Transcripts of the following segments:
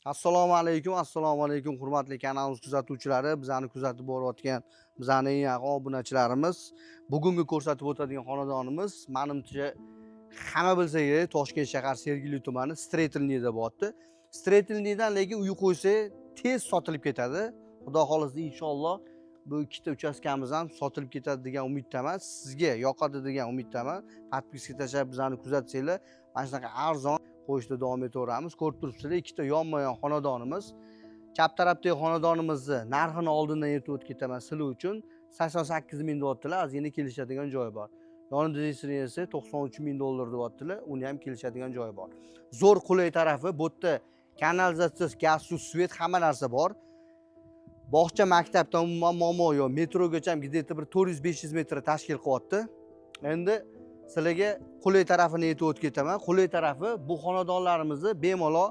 Assalomu alaykum, assalomu alaykum hurmatli kanalimiz kuzatuvchilari, bizani kuzatib borayotgan bizani eng yaqin obunachilarimiz. Bugungi ko'rsatib o'tadigan xonadonimiz, manimcha, hamma bilsa kerak, Toshkent shahar Sergeli tumani Строительный da bo'lyapti. Строительный dan lekin uy qo'ysa tez sotilib ketadi. Xudo xohlasa, inshaalloh bu ikkita uchastkamiz ham sotilib ketadi degan umiddaman. Sizga yoqadi degan umiddaman. Подписка tashlab bizani kuzatsanglar, mana shunaqa arzon qo'yishda davom etaveramiz. Ko'rib turibsizlar, ikkita yonma-yon xonadonimiz. Chap tarafdagi xonadonimizni narxini oldindan aytib o'tib ketaman sizlar uchun. 88 ming deyaptilar, ozgina kelishadigan joyi bor. Yonidagi esa 93 ming dollar deyaptilar, uni ham kelishadigan joyi bor. Zo'r qulay tarafi, bu yerda kanalizatsiya, gaz, suv, свет, hamma narsa bor. Bog'cha, maktabdan umuman muammo yo'q. Metrogacha ham где-то bir 400-500 metr tashkil qilyapti. Endi sizlarga qulay tarafini aytib o'tib ketaman. Qulay tarafi, bu xonadonlarimizni bemalol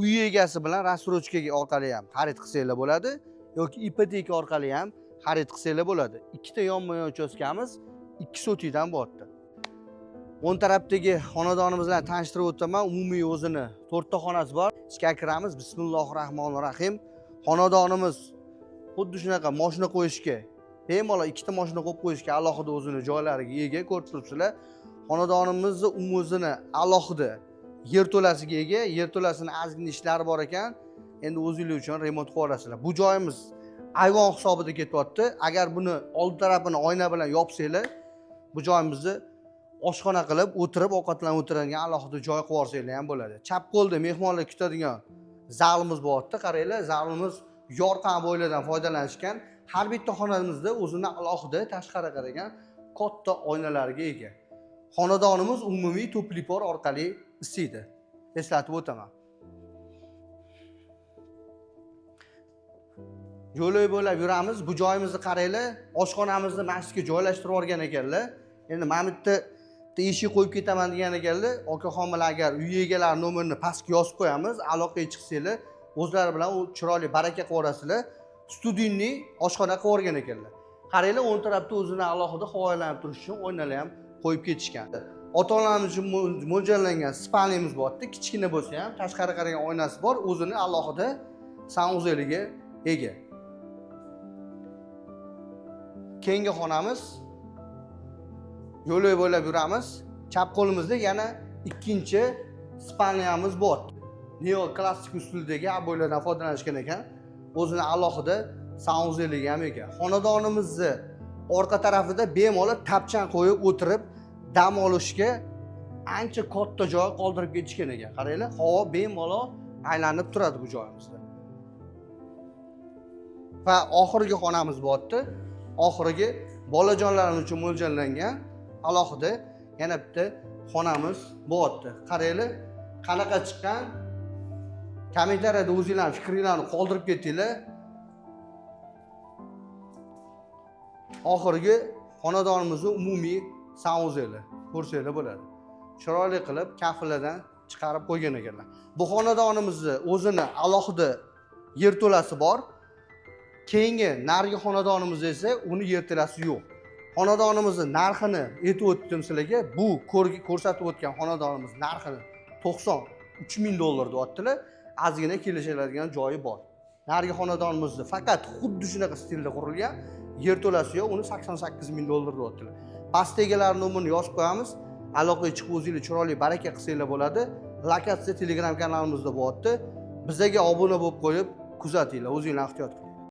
uy egasi bilan рассрочка orqali ham xarid qilsanglar bo'ladi yoki ipoteka orqali ham xarid qilsanglar bo'ladi. Ikkita yonma-yon uchastkamiz 2 sotikdan bo'lyapti. O'ng tarafdagi xonadonimiz bilan tanishtirib o'taman. Umumiy o'zini 4 ta xonasi bor. Ichga kiramiz. Bismillahir rohmanir rohim. Xonadonimiz xuddi shunaqa mashina qo'yishga, bemalol ikkita mashina qo'yib qo'yishga alohida o'zini joylariga ega, ko'rib turibsizlar. Xonadonimizni o'zini alohida yerto'lasiga ega. Yerto'lasini ozgina ishlari bor ekan. Endi o'zinglar uchun remont qilib olasizlar. Bu joyimiz ayvon hisobida ketyapti. Agar buni old tarafini oyna bilan yopsanglar, bu joyimizni oshxona qilib, o'tirib ovqatlanib o'tiradigan alohida joy qilib yuborsanglar ham bo'ladi. Chap qo'lda mehmonlar kutadigan zalimiz bo'lyapti. Qaranglar, zalimiz yorqin обой lardan foydalanishgan. Har bitta xonamizda o'zini alohida tashqari qaragan katta oynalarga ega. Xonadonimiz umumiy тёплый пол orqali isiydi. Eslatib o'taman. Yo'lak bo'ylab yuramiz. Bu joyimizni qaranglar, oshxonamizni mana shu yerga joylashtirib yuborgan ekanlar. Endi mana bu yerda bitta eshik qo'yib ketaman degan ekanlar. Okaxon bilan agar uy egalari nomerini pastga yozib qo'yamiz, aloqaga chiqsanglar, o'zlari bilan u chiroyli baraka qilib yuborasizlar. Студийный oshxona qilib yuborgan ekanlar. Qaranglar, o'ng tarafda o'zini alohida havolanib turish uchun oynalar ham qo'yib ketishgan. Ota-onalarimiz uchun mo'ljallangan спальня miz bor. Kichkina bo'lsa ham tashqari qaragan oynasi bor, o'zini alohida санузел iga ega. Keyingi xonamiz, yo'lak bo'ylab yuramiz. Chap qo'limizda yana ikkinchi спальня miz bor. Neo klassik uslubdagi обой lardan foydalanishgan ekan. O'zini alohida санузел iga ham ega. Xonadonimizni orqa tarafida bemalol tapchan qo'yib o'tirib dam olishga ancha katta joy qoldirib ketishgan ekan. Qaranglar, havo bemalol aylanib turadi bu joyimizda. Va oxirgi xonamiz bo'lyapti. Oxirgi bolajonlarimiz uchun mo'ljallangan alohida yana bitta xonamiz bo'lyapti. Qaranglar, qanaqa chiqqan? Kommentariyada o'zinglarning fikringlarni qoldirib ketinglar. Oxirgi xonadonimizni umumiy санузел i ko'rsanglar bo'ladi. Chiroyli qilib kafiladan chiqarib qo'ygan ekanlar. Bu xonadonimizni o'zini alohida yerto'lasi bor. Keyingi narigi xonadonimiz esa uni yerto'lasi yo'q. Xonadonimizni narxini aytib o'tdim sizlarga. Bu ko'rsatib o'tgan xonadonimiz narxini 93 ming dollar deyaptilar. Ozgina kelishadigan joyi bor. Narigi xonadonimizni faqat xuddi shunaqa stilda qurilgan, yerto'lasi yo'q, uni 88 ming dollar deyaptilar. Pastda egalari nomerini yozib qo'yamiz. Aloqaga chiqib o'zinglar chiroyli baraka qilsanglar bo'ladi. Lokatsiya Telegram kanalimizda bo'lyapti. Bizaga obuna bo'lib qo'yib kuzatinglar, o'zinglar ehtiyot qilinglar.